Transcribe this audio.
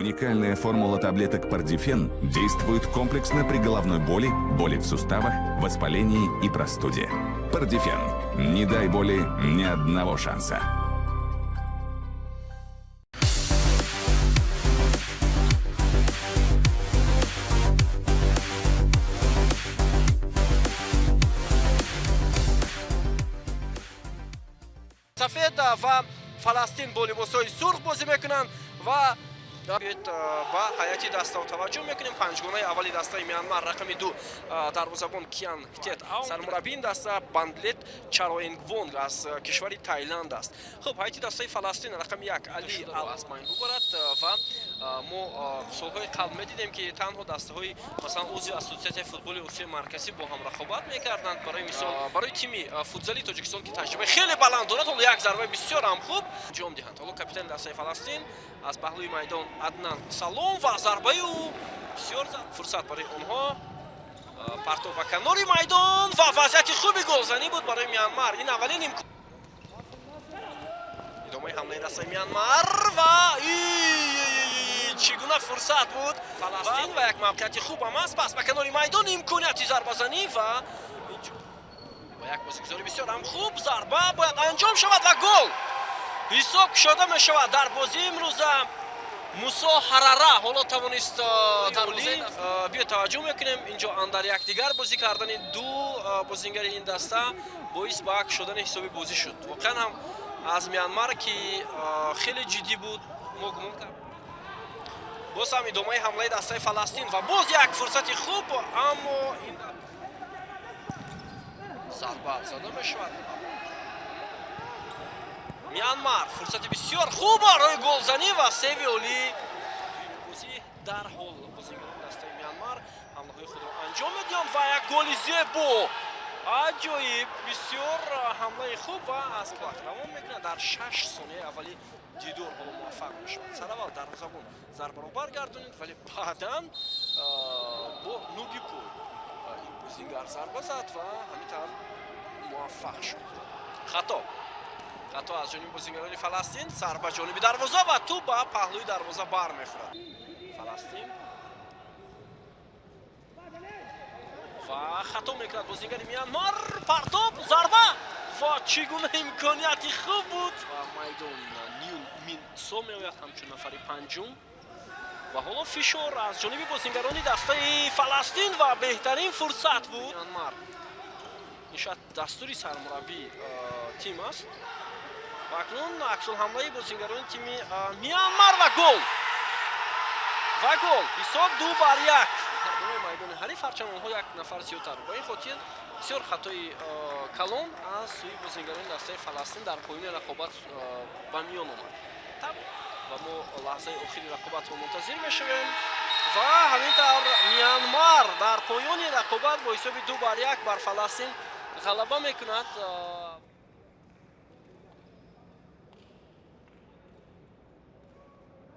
Уникальная формула таблеток Пардифен действует комплексно при головной боли, боли в суставах, воспалении и простуде. Пардифен. Не дай боли ни одного шанса. Сафед ва Фаластин бо либосҳои сурх бозӣ мекунанд ва ба ҳайати дастао таваҷҷӯҳ мекунем. Панҷгонаи аввали дастаи Мянмар: рақами 2 дарвозабон Киан Тет, сармураббии ин даста Бандлет Чароенгвонг аз кишвари Тайланд аст. Хуб, ҳайати дастаи Фаластин: рақами 1 Али Ал аз майн бубарад. Ва мо солҳои қабл медидем, ки танҳо дастаҳои, масалан, узви Ассотсиатсияи футболи Осиёи Марказӣ бо ҳам рақобат мекарданд. Барои мисол, барои тими футзали Тоҷикистон, ки таҷрибаи хеле баланд дорад, ҳоло як зарбаи бисёр ҳам хуб анҷом диҳанд. Ҳоло капитани дастаи Фаластин аз паҳлӯи майдон Аднан Салом ва зарбаи ӯ бисёр фурсат барои онҳо. Партов ба канори майдон ва вазъияти хуби голзанӣ буд барои Мянмар. Ин аввалин имкон. Идомаи ҳамлаи дастаи Мянмар ва чӣ гуна фурсат буд Фаластин ва як мавқеияти хуб ҳам аст. Пас ба канори майдон, имконияти зарбазанӣ ва як бозигузори бисёр ҳам хуб, зарба бояд анҷом шавад ва гол! Ҳисоб кушода мешавад дар бозии имрӯза. Мусо Ҳарара ҳоло тавонист дарвозаи. Биё, таваҷҷӯҳ мекунем, инҷо андар якдигар бозӣ кардани ду бозингари ин даста боис ба кушодани ҳисоби бозӣ шуд. Воқеан ҳам аз Мянмар, ки хеле ҷиддӣ буд, мо гумон кард. Боз ҳам идомаи ҳамлаи дастаи Фаластин ва боз як фурсати хуб, аммо ин зарба зада мешавад. Мянмар, фурсати бисёр хуб барои голзанӣ ва сейви олӣ. Бозӣ дарҳол бозигарони дастаи Мянмар ҳамлаҳои худро анҷом медиҳанд ва як голи зебо, аҷоиб, бисёр ҳамлаи хуб ва аз клак равон мекунад. Дар 6 сонияи аввали дидор ҳоло муваффақ мешавад. Сараввал дарвозабон зарбаро баргардонид, вале баъдан бо нуги пой ин бозингар зарба зад ва ҳамин тавр муваффақ шуд. Хато, хато аз ҷониби бозингарони Фаластин. Зарба ҷониби дарвоза ва тӯб ба паҳлӯи дарвоза бармехӯрад. Фаластин ва хато мекунад бозингари Мянмар. Партоб, зарба ва чӣ гуна имконияти хуб буд! Ва майдон Нюн Мин Со меояд ҳамчун нафари панҷум ва ҳоло фишор аз ҷониби бозингарони дастаи Фаластин ва беҳтарин фурсат буд Мянмар. Ин шояд дастури сармураббии тим аст. Ва акнун аксулҳамлаи бозингарони тими Мянмар ва гол, ва гол! Ҳисоб 2 бар 1. Майдони ҳариф, ҳарчанд онҳо як нафар зиёдтар. Ба ин хотир бисёр хатои калон аз сӯи бозингарони дастаи Фаластин дар поёни рақобат ба миён омад ва мо лаҳзаи охири рақобатро мунтазир мешавем. Ва ҳамин тавр Мянмар дар поёни рақобат бо ҳисоби 2 бар 1 бар Фаластин ғалаба мекунад.